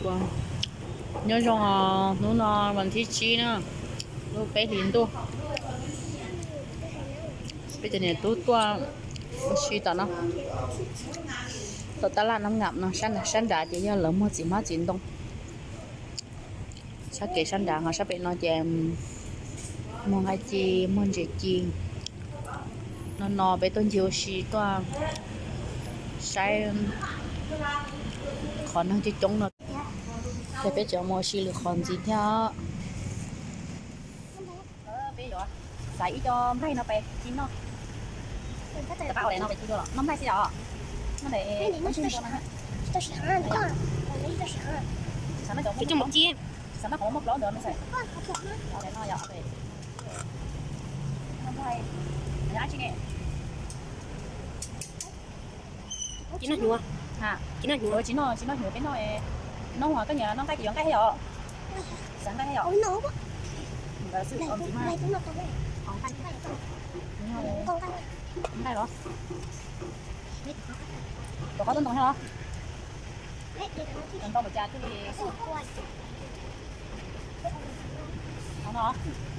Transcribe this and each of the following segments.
Nyob zoo, hnub no vas thib tsib na, lub peb hlis ntuj, peb cov niam tub tuaj ua si tom no, tom tab laj Nab Ngam no, sab nrad ces yog lawv muag txiv hmab txiv ntoo. Sab kev sab nrad ho sab pem no ces muag nqaij ci, muag ntses ci. No no peb tuaj ncig ua si tuaj saib qhov neeg coob coob no. Ces peb tseem mus ua si lwm qhov ntxiv thiab. Peb yuav xaiv ib co nplaig no pem ci noj. Pab ua daim no pem ci dua los noj nplaig xwb yom? Noj daim, xav noj cov muaj plaub ntawd no xav. Noj nplaig. Tsis noj hnyuv, tsis noj hnyuv, tsis noj hnyuv peb noj. Noj, koj nyiam noj nqaij ces yuav nqaij thiab yom? Xav nqaij thiab yom? Nqaij los. Cov qhaub tauj ntoo thiab los? Ntau npaum cas thiaj li. No,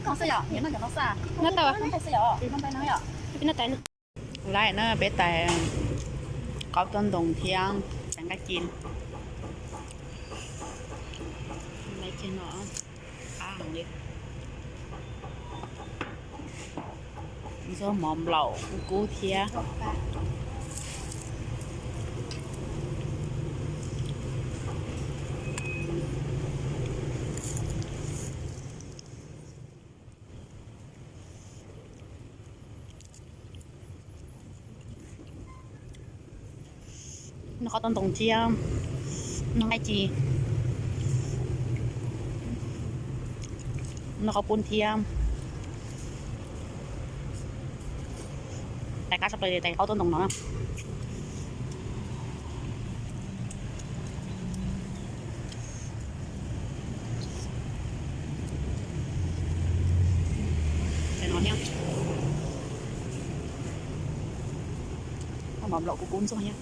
noj xwb yom, nyiam noj cov no xwb. Noj tau, noj nqaij xwb yom, noj nqaij no yom. Lawm na, peb tais qaub tauj ntoo thiab tais nqaij ci. Nqaij ci no qab heev li. Ntxuag mov nplaum kub kub thiab. Noj qaub tauj ntoo thiab noj nqaij ci, noj qaub poob thiab. Tais qab tshaj plaws li tais qaub tauj ntoo no na. Tais no thiab. Mov nplaum kub kub ntxuag thiab.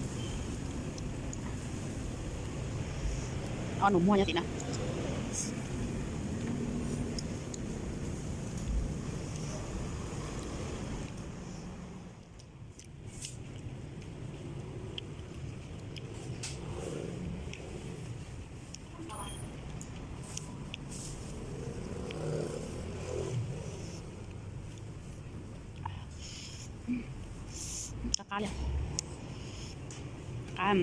Ob nus muag nyob tim na. Qab li. Qab.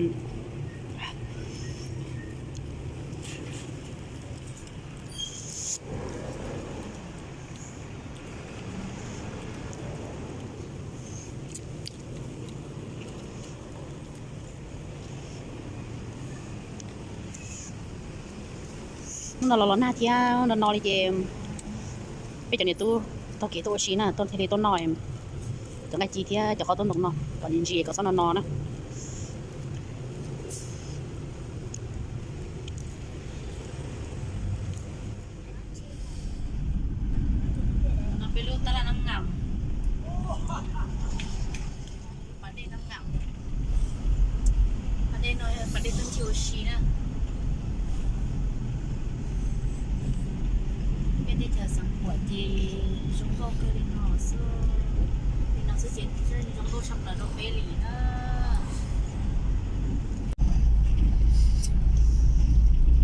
Hnub no los los nag thiab no no li ces peb cov niam tub taug kev tuaj ua si na, tuaj thiaj li tuaj noj cov nqaij ci thiab cov qaub tauj ntoo no kom ntsim ntsim kom txhob no no na. No peb lub tab laj Nab Ngam. Pas dej Nab Ngam. Pas dej no yog pas dej tuaj ncig ua si na. Peb teb chaws Xeev Khuam ces zoo nkauj kawg li no xwb. Li no xwb ces zoo nkauj tshaj plaws rau peb li na.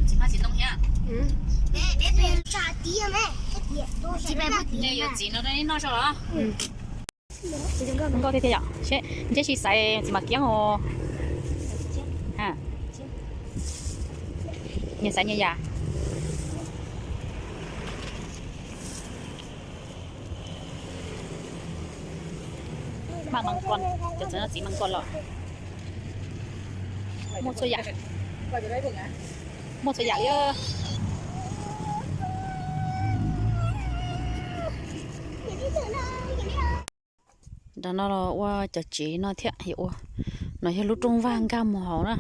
Txiv hmab txiv ntoo thiab. Yuav txiv no rau nej noj tso los? Zoo nkauj tiag tiag yom. Seb ntshe tsis xaiv txiv mam kiab os. Nyias xaiv nyias yam. Maj mas koj, cov txiv no txiv mas koj los. Muaj txhua yam, muaj txhua yam li. Nram no los ua cov tsev no thiab, yog ua, no yog lub rooj vag nkag mus hauv na.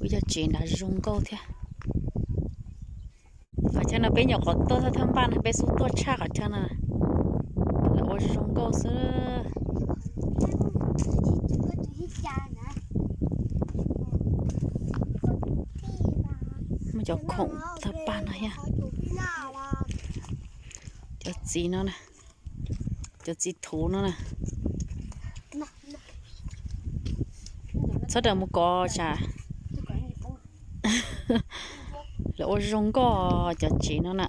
Ua cov tsev nrad zoo nkauj thiab. Qhov chaw no peb nyuam qhuav tuaj thawj thawj npaj no peb xub tuaj tshaj qhov chaw no. Lawv ua zoo nkauj xwb. Cov khoom thaj paj no thiab. Cov txiv no na, cov txiv thuv no na. Txhob raws mus kov tsam lawv ua zoo nkauj cov tsev no na.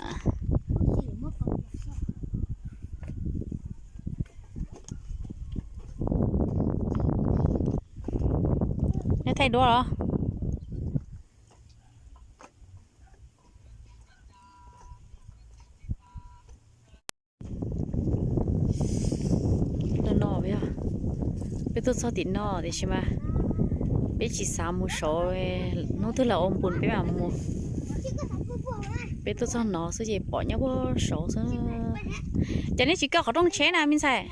Nej thaij duab los? No no, peb tuaj txog tim no tiam sis mas peb tsis xav mus saud, hnub twg lawv ua npus peb mam mus. Peb tuaj txog no xwb ces pom nyob puag saud xwb. Cas neb tsis kaw qhov rooj tsheb na me ntxhais?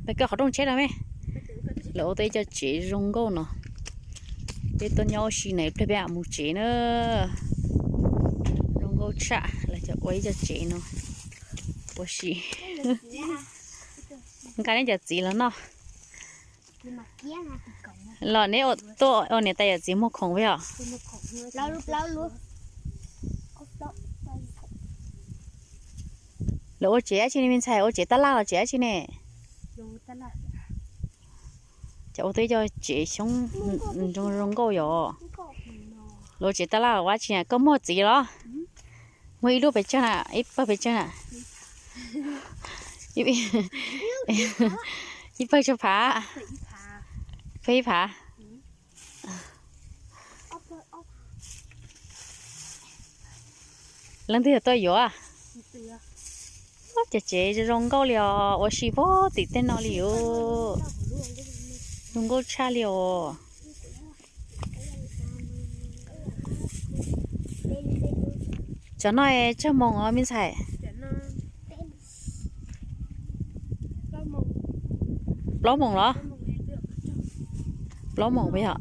Peb kaw qhov rooj tsheb na me. Lawv ua tau ib co tsev zoo nkauj no. Peb tuaj nyob ua si na, ib pliag peb mam mus tsev na. Zoo nkauj tshaj, lawv cov ua ib co tsev no ua si. Nqa neb cov txiv los noj. Los neb tuaj ua niam tais yawm txiv muag khoom peb os. Lawv ua tsev dab tsi ne me ntxhais, ua tsev tab laj los tsev dab tsi ne? Cov ua tau ib co tsev xyoob zoo zoo nkauj yom. Lawv ua tsev tab laj ua dab tsi na, koj muag txiv los? Muag ib lub pes tsawg na, ib pawg pes tsawg na? Ib pawg tsawg phav? Pawg ib phav. Leej twg yog tuaj yuav? Cov tsev zoo nkauj li os, ua si puag tim tej no li os. Zoo nkauj tshaj li os. Cov no tsawg moos os me ntxhais? Plaub moos los? Plaub moos puas yog?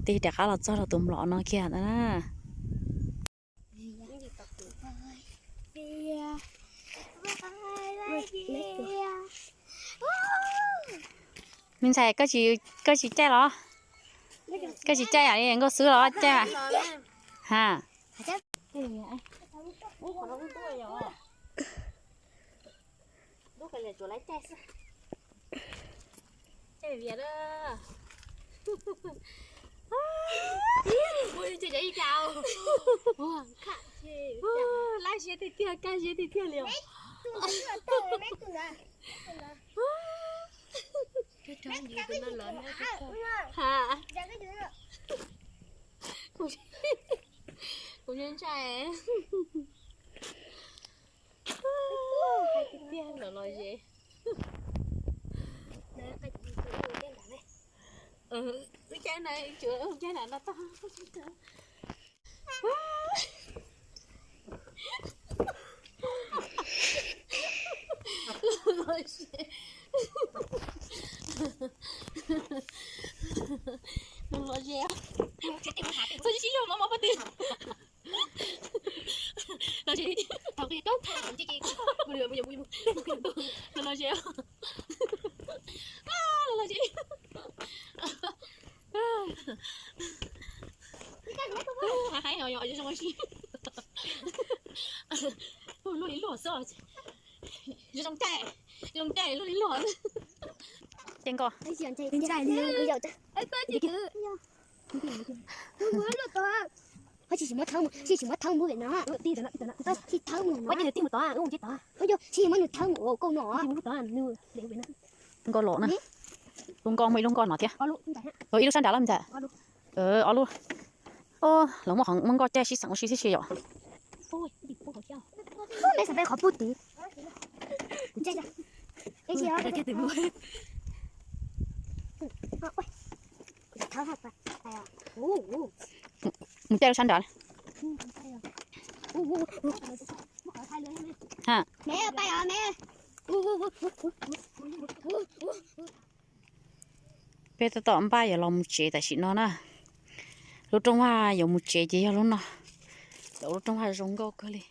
Tig rov qab los txog rau tus mlom no kiag na. Me ntxhais, koj tsis caij los? Koj tsis caij li nkauj xwb los caij? Ha. Lab siab tiag tiag, kaj siab tiag tiag li os. Ha. Kuv ntshai. Tiag los los ze. Wb caij na, tsuav wb caij na no tag. Los ze. Txhob sib luag mov mov pob tw. Los ze. Los ze. Los ze. Hais hais os, zoo zoo si. Luag li luag xwb. Zoo zoo caij, zoo caij luag li luag. Caij nkoj. Tsis muab thawb mus, tsis muab thawb mus no. Tsis thawb mus no. Tsis muab nws thawb mus kauj no. Nkoj los na. Lub nkoj muaj ib lub nkoj no thiab. Ib lub sab nrad los me ntxhais. Ob lub. Lawv muab qhov muab nkoj caij sib xeem ua si tib si yom. Mus caij lub sab nrad. Ha. Peb tab tom npaj yuav los mus tsev tam sim no na. Lub rooj vag yuav mus tsev ces yog lub no. Lub rooj vag zoo nkauj kawg li.